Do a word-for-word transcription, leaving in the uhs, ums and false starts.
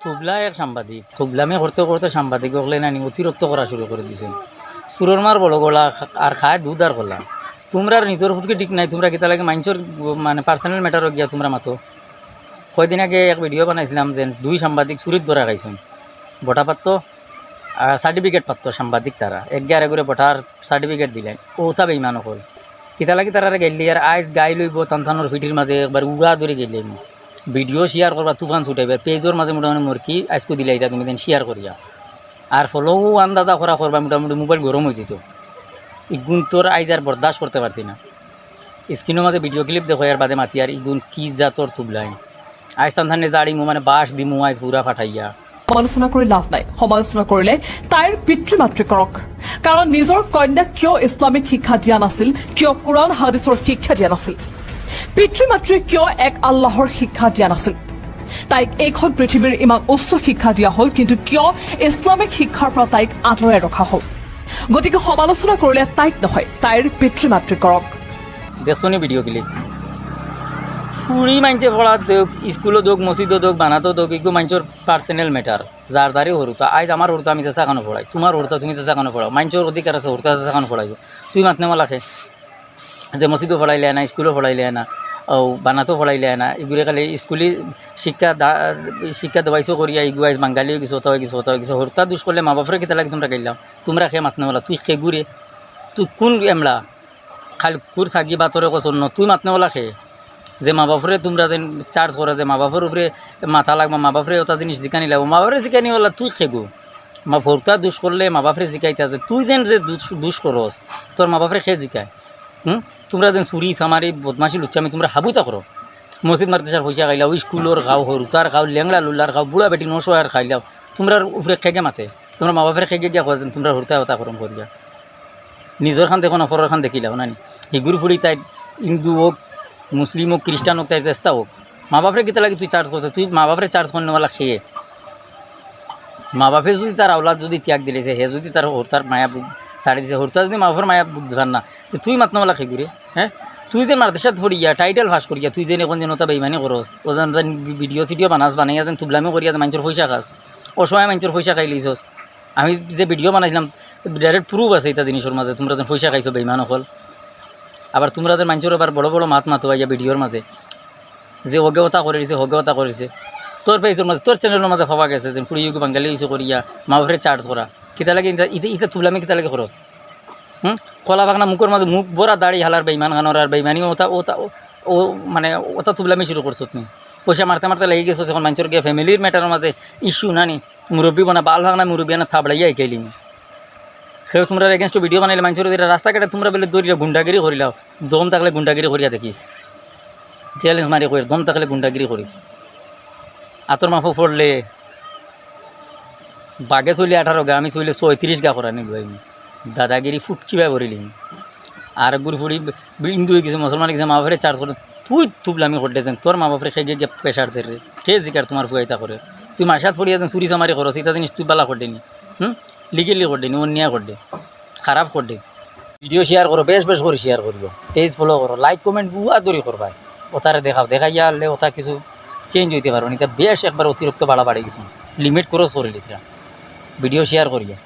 তুবলা এক সাংবাদিক, তুবলামি করতে করতে সাংবাদিক অকলে নানি অতিরিক্ত করা শুরু করি দিছইন। চুরর মার বড় গলা আর খায় দুধ আর কলা। তুমরার নিজর ফুটকি ঠিক নাই, তুমরা কিতা লাগি মাইনষর মানে personal matter-ও গিয়া তুমরা মাতো। কয়দিন আগে এক video বানাইছিলাম যে দুই সাংবাদিক চুরিত ধরা খাইছইন, বটা পাত্ত আর certificate পাত্ত সাংবাদিক তারা, একগু আরেকগুরে বটার certificate দিলাইন, অতা বেইমান অকল। কিতা লাগি তারারে গেইল্লি আর আইজ গাইল অইবো তান তানর ফিটির মাঝে একবার উড়া ধরি গেইল্লি। Video share করবা, তুফান ছুটাইবা, page-র মাঝে মোটামুটি মরকি আইজকু দিলাইতা তুমি দেন share করিয়া। আর follow আন্দাজা করা করবা, মোটামুটি mobile গরম অইযিতো। ইগুন তোর আইজ আর বরদাস্ত করতে পারছি না। Screen-র মাঝে video clip দেখো, এর বাদে মাতি আর ইগুন কি জাতর তুবলাইন। আইজ তান তানে জাড়িমু মানে বাঁশ দিমু আইজ পুরা ফাটাইয়া। সমালোচনা কৰি লাভ নাই। সমালোচনা কৰিলে তাইৰ পিতৃ মাতৃ কৰক। কাৰণ নিজৰ কন্যাক কিয় ইছলামিক শিক্ষা দিয়া নাছিল, কিয় কোৰাণ হাদিছৰ শিক্ষা দিয়া নাছিল, পিতৃ মাতৃয়ে কিয় এক আল্লাহৰ শিক্ষা দিয়া নাছিল? তাইক এইখন পৃথিৱীৰ ইমান উচ্চ শিক্ষা দিয়া হ'ল, কিন্তু কিয় ইছলামিক শিক্ষাৰ পৰা তাইক আঁতৰাই ৰখা হ'ল? গতিকে সমালোচনা কৰিলে তাইক নহয়, তাইৰ পিতৃ মাতৃ কৰক। দেখছো নি video clip? চুরি মাইনষে পড়া দেউক, স্কুলো দেউক, মসজিদো দেউক, বানাতো দেউক, ইগু মাইনষর personal matter। যার যারই হুরুতা, আইজ আমার হুরুতা আমি যেছা কানো পড়াই, তুমার হুরুতা তুমি যেছা কানো পড়াও, মাইনষর অধিকার আছে হুরুতা যেছা কানো পড়াইবো। তুই মাতনেওয়ালা কে? যে মসজিদো পড়াইলে না, স্কুলো পড়াইলে না, ও বানাতো পড়াইলে না, ইগুরে খালি স্কুলি শিক্ষা দা-, শিক্ষা দেওয়াইছো করিয়া ইগু আইজ বাঙালি অইগেছে, অতা অইগেছে, অতা অইগেছে। হুরুতা দুষ করলে মা বাপরে কিতা লাগি তুমরা গাইল্লাও? তুমরা কে মাতনেওয়ালা? তুই কেগুরে? তুই কুন এমলা? খালি কুর সাগি বাতরে কসর ন, তুই মাতনেওয়ালা কে? যে মা বাপরে তুমরা যেন charge করা, যে মা বাপর উপরে মাতা লাগবা, মা বাপরে অতা জিনিস জিকানি লাগবো, মা বাপরে জিকানিওয়ালা তুই কেগু? মা হুরুতা দুষ করলে মা বাপরে জিকাইতা আছে, তুই যেন যে দুষ, দুষ করস, তোর মা বাপরে কে জিকায়? হুম? তুমরা যেন চুরি, চামারি, বদমাশি, লুচ্চামি, তুমরা হাবুতা করো। মসজিদ মাদ্রাসার পয়সা খাইলাও, স্কুলর খাও, হুরুতার খাও, লেংড়া লুলার খাও, বুড়া বেটি নশো আর খাইলাও, তুমরার উপরে কেগে মাতে? তুমরা মা বাপরে কেগে গিয়া কয় যেন তুমরা হুরুতায় অতা করম করিয়া? নিজর খান দেখো না, পরর খান দেখিলাও না নি? হিগুর ফুড়ি তাই হিন্দু অউক, মুসলিম অউক, খ্রিস্টান অউক, তাই চেষ্টা অউক। মা বাপরে কিতা লাগি তুই charge করছস? তুই মা বাপরে charge করনেওয়ালা কে? মা বাপে যুদি তার আওলাদ যুদি ত্যাগ দিলাইছে, হে যুদি তার হুরুতার মায়া বুক ছাড়ি দিছে, হুরুতা যুদি মা বাপর মায়া বুক দিবার না, তে তুই মাতনেওয়ালা কেগুরে? হ্যাঁ? তুই যে মাদ্রাসাত পড়িয়া, title pass করিয়া, তুই যেন অখন যেন অতা বেইমানি করস, ও যেন যেন video সিডিও বানাস, বানাইয়া যেন তুবলামি করিয়া যেন মাইনষর পয়সা খাস, অসময়ে মাইনষর পয়সা খাইলিছস। আমি যে video বানাইছিলাম, direct proof আছে ইতা জিনিসর মাঝে, তুমরা যেন পয়সা খাইছো বেইমান অকল। আবার তুমরা যেন মাইনষর আবার বড় বড় মাত মাতো আইয়া videoর মাঝে, যে হগে অতা করিলিছে, হগে অতা করিলিছে। তোর page-র মাঝে, তোর channel-র মাঝে পাওয়া গেছে যে ফুড়ি ইগু বাঙালি অইছে করিয়া মা বাপরে charge করা। কিতা লাগি ইতা, ইতা, ইতা তুবলামি কিতা লাগি করস? হুম? কলা পাকনা মুখর মাঝে মুখ ভরা দাড়ি হালার বেইমান খানোর আর বেইমানি অতা, অতা, ও, ও, মানে অতা তুবলামি শুরু করছত নি? পয়সা মারতে মারতে লাগি গেছস, অখন মাইনষর গিয়া family-র matter-র মাঝে issue না নি? মুরব্বি বানা, বাল পাকনা মুরব্বি আনা থাবড়াইয়া হিকাইলিমু। কেউ তুমরার against-ও video বানাইলে মাইনষর দিরা রাস্তাঘাটে তুমরা বেলে ধরিয়া গুন্ডাগিরি করিলাও, দম থাকলে গুন্ডাগিরি করিয়া দেখিস, challenge মারি কইর, দম থাকলে গুন্ডাগিরি করিস। আতর মাফো পড়লে বাগে চইলে আঠারো গা, আমি চইলে ছয়ত্রিশ গা করানি লইমু। দাদাগিরি ফুটকি বায় ভরিলিমু। আর গুরফুড়ি হিন্দু অইগেছে, মুসলমান অইগেছে, মা বাপরে charge করে, তুই তুবলামি করলে যেন, তোর মা বাপরে কেগে গিয়া pressure দের রে, কে জিকার তুমার ফুয়া ইতা করে? তুই মাদ্রাসাত পড়িয়া যেন চুরি চামারি করস, ইতা জিনিস তুই বালা করলে নি, হুম? Legally করলে নি, অন্যায় করলে, খারাপ করলে। Video share করো, বেশ বেশ করি share করিও, page follow করো, like comment বুয়া দরি করবায়। অতারে দেখাও, দেখাইয়া আনলে অতা কিছু change অইতে পারবো নি। ইতা বেশ একবার অতিরিক্ত বাড়াবাড়ি গেছে, limit cross করিলিতরা। Video share করিও।